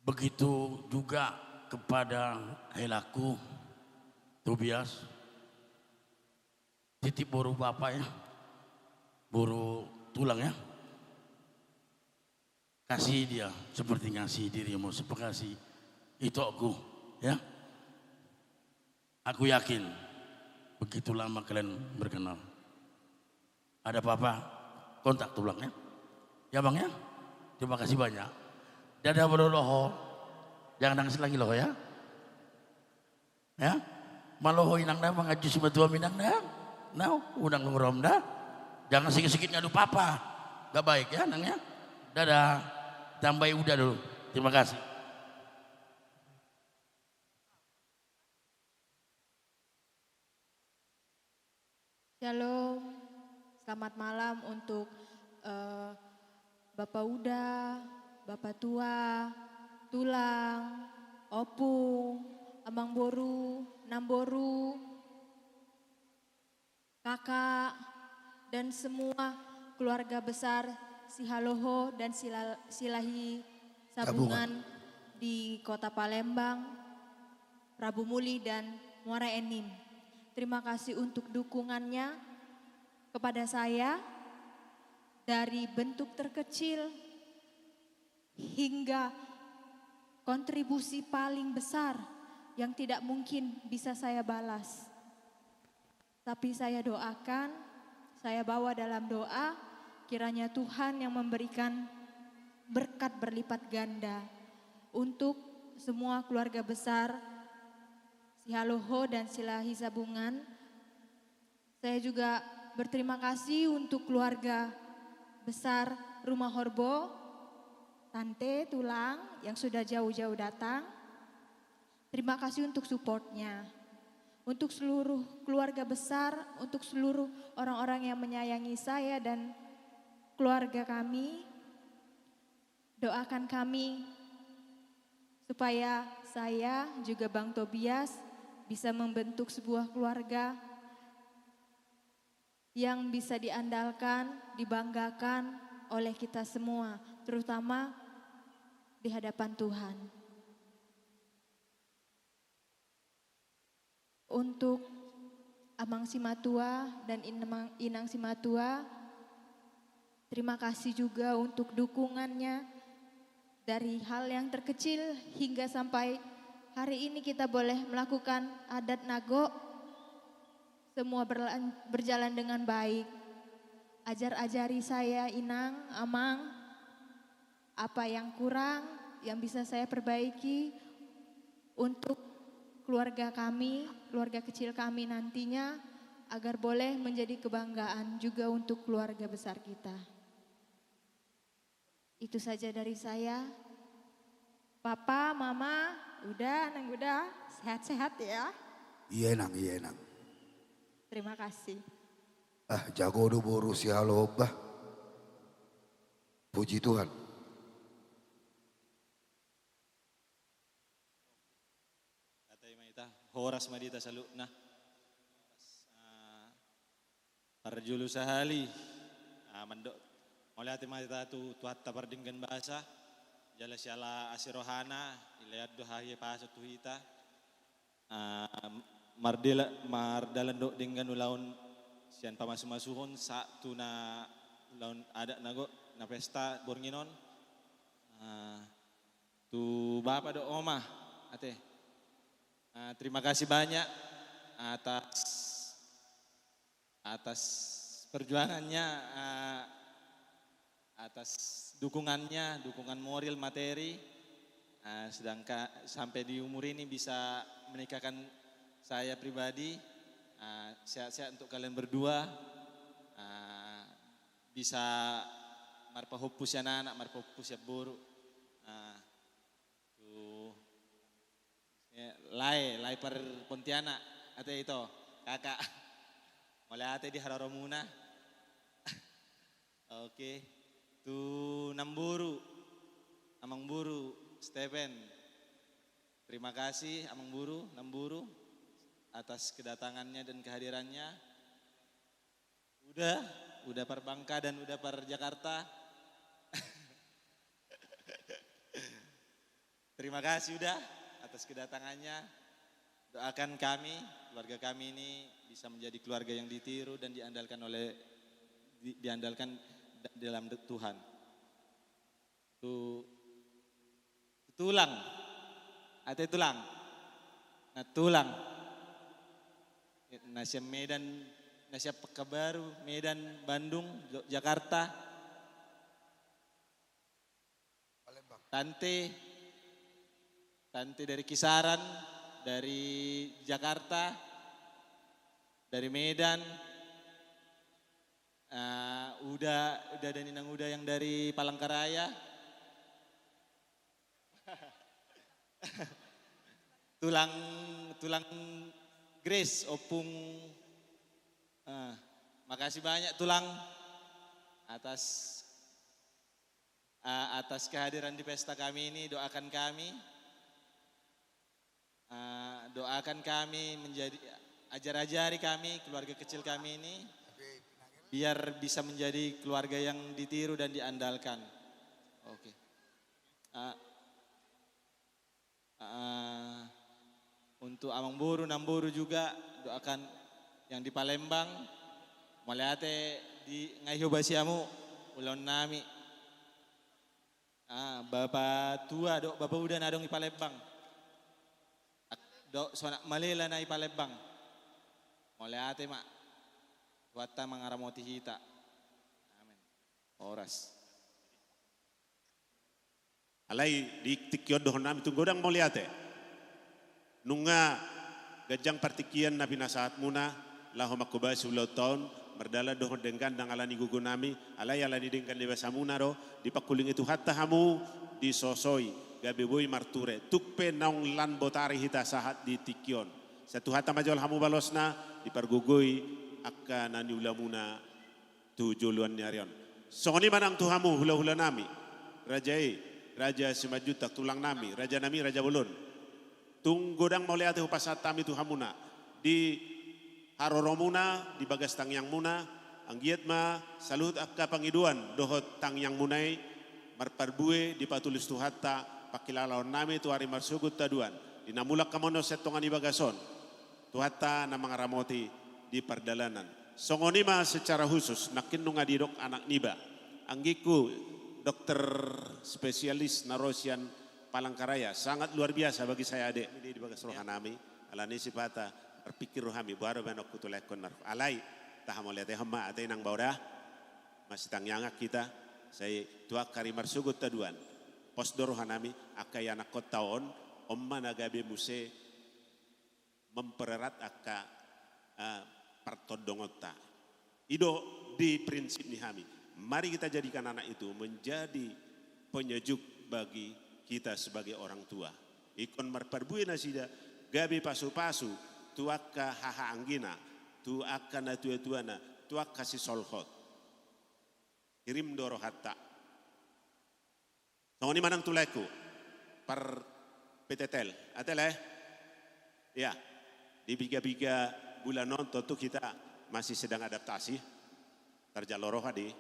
Begitu juga kepada helaku, Tobias. Titip boru bapa, ya. Boru tulang, ya. Kasih dia seperti ngasihi dirimu, seperti kasih itokku, ya. Aku yakin begitu lama kalian berkenal, ada apa-apa, kontak tulang, ya. Ya, Bang, ya. Terima kasih banyak. Dadah, molo loho. Jangan nangis lagi, loho, ya. Ya. Molo loho inangna manganju simatua inangna. Nah, unang nungromda. Jangan sikit-sikit ngadu papa. Gak baik, ya, Nang, ya. Dadah. Tambai uda dulu. Terima kasih. Shalom, selamat malam untuk, eh, Bapak Uda, Bapak Tua, Tulang, Opung, Amang Boru, Namboru, Kakak, dan semua keluarga besar Sihaloho dan Sila-, Silahi Sabungan. Sabungan di Kota Palembang. Prabu Muli dan Muara Enim. Terima kasih untuk dukungannya kepada saya, dari bentuk terkecil hingga kontribusi paling besar yang tidak mungkin bisa saya balas. Tapi saya doakan, saya bawa dalam doa, kiranya Tuhan yang memberikan berkat berlipat ganda untuk semua keluarga besar Sihaloho dan Silahisabungan. Saya juga berterima kasih untuk keluarga besar Rumah Horbo, Tante, Tulang yang sudah jauh-jauh datang. Terima kasih untuk supportnya. Untuk seluruh keluarga besar, untuk seluruh orang-orang yang menyayangi saya dan keluarga kami, doakan kami supaya saya juga Bang Tobias bisa membentuk sebuah keluarga yang bisa diandalkan, dibanggakan oleh kita semua, terutama di hadapan Tuhan. Untuk Amang Simatua dan Inang, Inang Simatua, terima kasih juga untuk dukungannya dari hal yang terkecil hingga sampai hari ini kita boleh melakukan adat Nago. Semua berlan-, berjalan dengan baik. Ajar-ajari saya, Inang, Amang, apa yang kurang, yang bisa saya perbaiki untuk keluarga kami, keluarga kecil kami nantinya, agar boleh menjadi kebanggaan juga untuk keluarga besar kita. Itu saja dari saya. Papa, Mama, Uda, Nang Uda, sehat-sehat ya. Iya, Nang, iya, Nang. Terima kasih. Ah, jago do boru Sihaloho bah. Puji Tuhan. Hata i ma hita, horas ma di hita saluhutna. Ah, parjolo sahali, ah, mandok mauliate ma hita tu Tuhanta pardenggan basa, jala siala asi rohana, ilean do hahipason tu hita. Ah, mardela-, mardalan dohot denggan ulaon sian pamasumasuhon sahat tu na ulaon adat Nago na pesta borngin on. Ah, tu Bapa dohot Oma, ate. Ah, terima kasih banyak atas, atas perjuangannya, ah, atas dukungannya, dukungan moral, materi. Ah, sedangkan sampai di umur ini bisa menikahkan saya pribadi, ah, sehat-sehat untuk kalian berdua. Ah, bisa marpahompu sian anak, marpahompu sian boru. Ah, tu, eh, lae, lae par Pontianak, ate ito, kakak. Mauliate di haroromuna. Oke. Tu namboru, Amangboru Stephen. Terima kasih Amangboru, namboru, atas kedatangannya dan kehadirannya. Uda, Uda par Bangka dan Uda par Jakarta. Terima kasih Uda atas kedatangannya. Doakan kami, keluarga kami ini bisa menjadi keluarga yang ditiru dan diandalkan oleh, di-, diandalkan da-, dalam de-, Tuhan. Tu, tu Tulang. Ate Tulang. Na Tulang. Na sian Medan, na sian Pekanbaru, Medan, Bandung, Jo-, Jakarta. Tante, tante dari Kisaran, dari Jakarta, dari Medan, eh, Uda, Uda dan Inang Uda yang dari Palangkaraya. Tulang, Tulang Grace, Opung. Eh, makasih banyak Tulang atas Ah, atas kehadiran di pesta kami ini, doakan kami, ah, doakan kami menjadi, ajar-ajari kami, keluarga kecil kami ini, biar bisa menjadi keluarga yang ditiru dan diandalkan. Oke. Ah, ah, Untuk amangboru, namboru juga, doakan yang di Palembang. Mauliate di ngai hobasi hamu ulaon nami. Ah, bapa tua dohot bapa uda na adong i Palembang. Ak-, dohot sonang malela na i Palembang. Mauliate ma. Tuhanta mangaramoti hita. Amen. Horas. Alai di tingki on dohonon nami tung godang mauliate. Nunga ganjang partingkian na pinasahatmuna, laho manghobasi ulaonta on, mardalan dohot denggan ndang ala ni gogo nami, alai ala ni denggan ni basamuna do, dipangkulingi Tuhanta hamu, disosoi, gabe boi marture, tung pe naung lan botari hita sahat di tingki on. Sai Tuhanta ma jalo hamu balosna, dipargogoi angka na niulamuna tu joloan ni ari on. Songon i ma nang tu hamu hulahula nami, raja i, Raja Simanjuntak, tulang nami, raja nami, raja bolon. Tung godang mauliate hupasahat hami tu hamuna di haroromuna, di bagas tangiangmuna, anggiat ma saluhut angka pangidoan dohot tangiangmuna i marparbue, dipatulus Tuhanta, pangkilalaon nami tu ari marsogot haduan, di na mulak hamu on sian tonga ni bagas on. Tuhanta na mangaramoti di pardalanan. Songon i ma secara khusus, nangkin nunga didok anak niba, anggingku dokter spesialis na ro sian Palangkaraya, sangat luar biasa bagi saya, adek, di, di bagas roha nami, alani sipata marpingkir roha nami, boha do baenonku tu laengkon na ro. Alai, tahamauliatehon ma, ate inang, boha do, masitangiangan hita, sai tu angka ari marsogot haduan. Pos do roha nami, angka ianakkonta on, on ma na gabe muse mempererat angka, eh, partondongonta. I do di prinsip ni hami. Mari kita jadikan anak itu menjadi penyejuk bagi kita sebagai orang tua. Ingkon marparbue nasida, gabe pasupasu tu angka hahaanggina, tu angka natuatuana, tu angka sisolhot. Hirim do rohanta. Songon i ma nang tu laengku, par P T T L. Ate lae? Ya, di piga-piga bulan on tontu kita masih sedang adaptasi. Tarjalo roha di,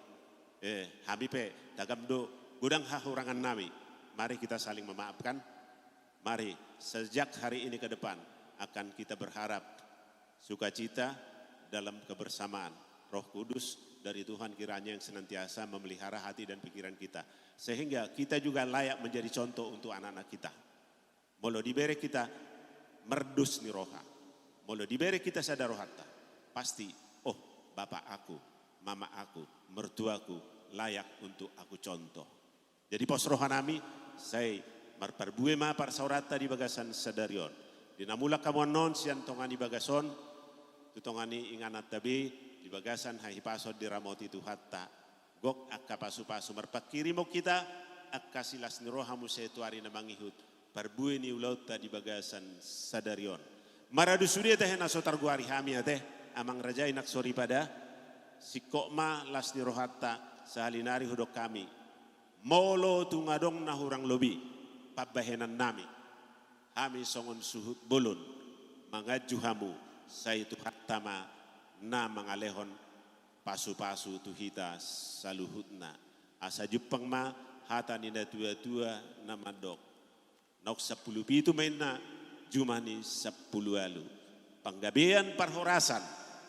eh, hami pe, tagam do godang hahurangan nami. Mari kita saling memaafkan. Mari, sejak hari ini ke depan, akan kita berharap sukacita dalam kebersamaan. Roh Kudus dari Tuhan kiranya yang senantiasa memelihara hati dan pikiran kita, sehingga kita juga layak menjadi contoh untuk anak-anak kita. Molo dibereng hita mardos ni roha, molo dibereng hita sada rohanta, pasti, oh, bapak aku, mama aku, mertuaku layak untuk aku contoh. Jadi pos roha nami, sai marparbue ma parsaoranta di bagasan sadari on. Di na mulak hamu annon sian tonga ni bagas on tu tonga ni ingananta be, di bagasan hahipason diramoti Tuhanta. Gok angka pasupasu, marpanghirimon hita angka silas ni roha muse tu ari na mangihut, parbue ni ulaonta di bagasan sadari on. Maradu sude tahe na so targoari hami, ate, amang raja, inang soripada. Singkop ma las ni rohanta, sahali nari hudok hami. Molo tung adong na hurang lobi pambahenan nami, hami songon suhut bolon manganju hamu, sai Tuhanta ma na mangalehon pasupasu tu hita saluhutna. Asa jumpang ma hata ni natuatua na mandok, naung sampulu pitu ma inna, juma ni sampulu ualu. Panggabean parhorasan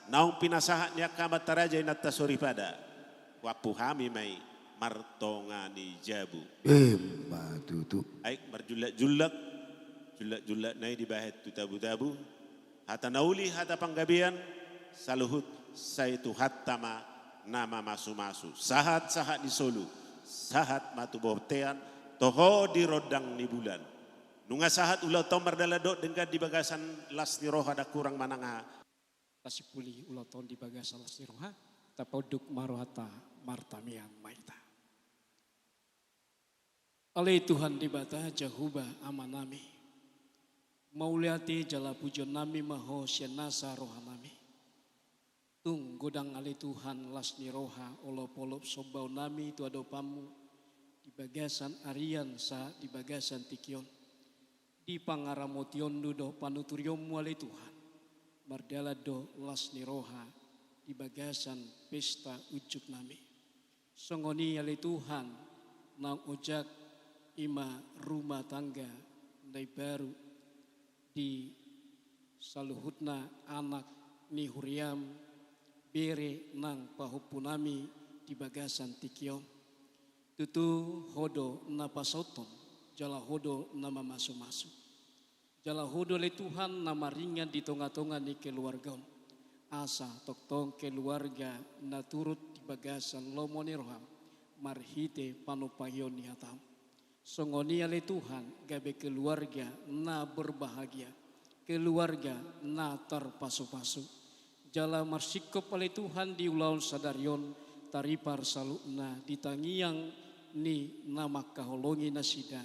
naung pinasahat ni angka amanta raja, inanta soripada, huampu hami ma i martonga ni jabu. Emma tutu. Ai marjullakjullak, jullakjullak nai dibahen tu tabutabu. Hata na uli, hata panggabean, saluhut sai Tuhanta ma na mamasumasu. Sahatsahat ni solu, sahat ma tu bontean, toho di rondang ni bulan. Nunga sahat ulaonta on mardalan dohot denggan di bagasan las ni roha, ndang hurang manang aha. Tasimpuli ulaonta on di bagasan las ni roha, tapaunduk ma rohanta, martamiang ma hita. Ale Tuhan Debata Jahowa Amanami, mauliate jala pujionnami ma Ho sian nasa rohanami. Tung godang ale Tuhan las ni roha, olopolop sombaonnami tu adopanMu di bagasan arian sahat di bagasan tingki on. Di pangaramotionMu dohot panuturionMu ale Tuhan, mardalan do las ni roha di bagasan pesta unjuknami. Songon i ale Tuhan, naung ojak i ma rumah tangga na imbaru di Saluhutna anak ni huriaM, bere nang pahompunami di bagasan tingki on. Tutu Ho do na pasauthon, jala Ho do na mamasumasu. Jala Ho do ale Tuhan na maringan di tongatonga ni keluarga on. Asa tongtong keluarga na turut di bagasan lomo ni rohaM, marhite panumpahion ni hataM. Songon i ale Tuhan, gabe keluarga na berbahagia, keluarga na tarpasupasu. Jala marsingkop ale Tuhan di ulaon sadari on, taripar saluhutna di tangiang ni na mangkaholongi nasida,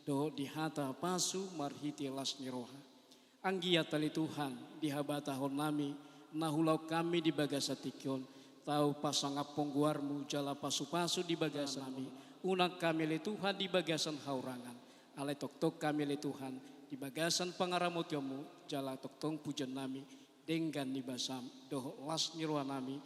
dohot di hata pasu marhite las ni roha. Anggiat ale Tuhan, di habatahonnami, na huulahon hami di bagasan tingki on, tau pasangaphon goarMu jala pasupasu di bagasan nami. Unang hami ale Tuhan di bagasan haurangan. Alai tongtong hami ale Tuhan, di bagasan pangaramotionMu, jala tongtong pujionnami, denggan ni basaM, dohot las ni rohanami,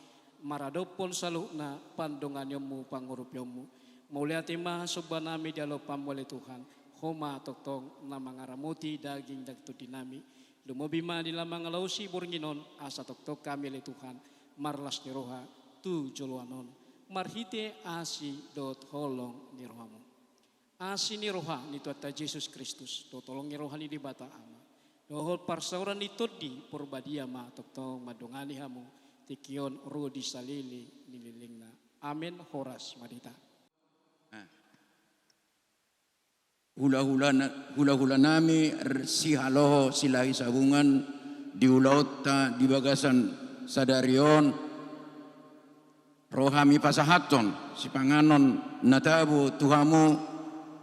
maradophon saluhutna pandonganionMu, pangurupionMu. Mauliate ma sombanami di alopanMu ale Tuhan, Ho ma tongtong na mangaramoti daging nang tondinami. Lumobi ma di na mangalaosi borngin on, asa tongtong hami ale Tuhan, marlas ni roha, tu joloan on. Marhite asi dohot holong ni rohaMu. Asi ni roha ni Tuhanta Jesus Kristus, dohot holong ni roha ni Debata Ama, dohot parsaoran ni Tondi Porbadia ma tongtong mandongani hamu, tingki on ro di saleleng ni lelengna. Amen, horas ma di hita. Nah. Hulahulana-, hulahulanami r-, sihaloho Silahi Sabungan di ulaonta di bagasan sadari on. Ro hami pasahathon sipanganon na tabo tu hamu,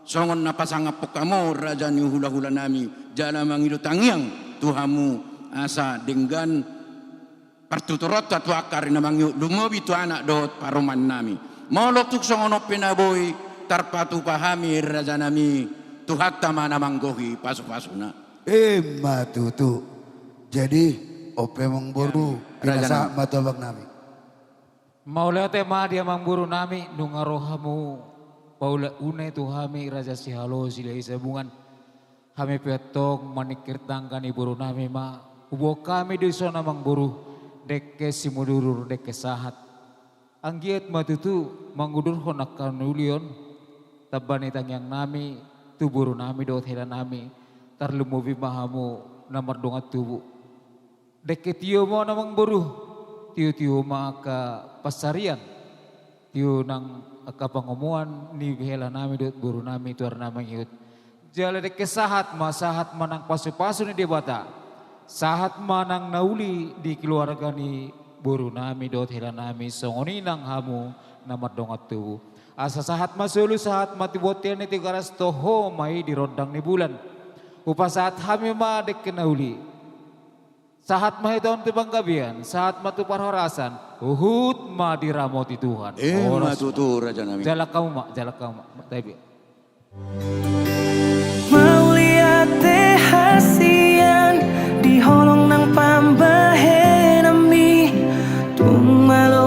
songon na pasangaphon hamu raja ni hulahulanami, jala mangido tangiang tu hamu asa denggan partuturonta tu angka ari na mangihut, lumobi tu anak dohot parumaennami. Molo tung songon on pe na boi tarpatupa hami rajanami, Tuhanta ma na manggohi pasupasuna. Ima tutu. Jadi, on pe amangboru, ya, rajanami, pinasahat ma tu abangnami. Mauliate ma di amangborunami, nunga ro hamu paulak une tu hami raja sihaloho Silahi Sabungan. Hami pe antong maningkir tangga ni borunami ma. Huboan hami do dison amangboru, dengke simudurudur dengke sahat. Anggiat ma tutu mangudurhon angka na uli on, tamba ni tangiangnami tu borunami dohot helanami, tarlumobi ma hamu na mardongan tubu. Dengke tio ma on amangboru, tiotio ma angka pansarian, tio nang angka pangomoan ni helanami dohot borunami tu ari na mangihut. Jala dengke sahat ma, sahat ma nang pasupasu ni Debata, sahat ma nang na uli di keluarga ni borunami dohot helanami, songon i nang hamu na mardongan tubu. Asa sahat ma solu, sahat ma tu bontean ni Tigaras, toho ma i di rondang ni bulan. Hupasahat hami ma dengke na uli. Sahat ma hita on tu panggabean, sahat ma tu parhorasan, huhut ma diramoti Tuhan. Ima tutu rajanami. Jalang hamu ma, jalang hamu ma. Mauliate hasian di holong nang pambahenanmi, tung malo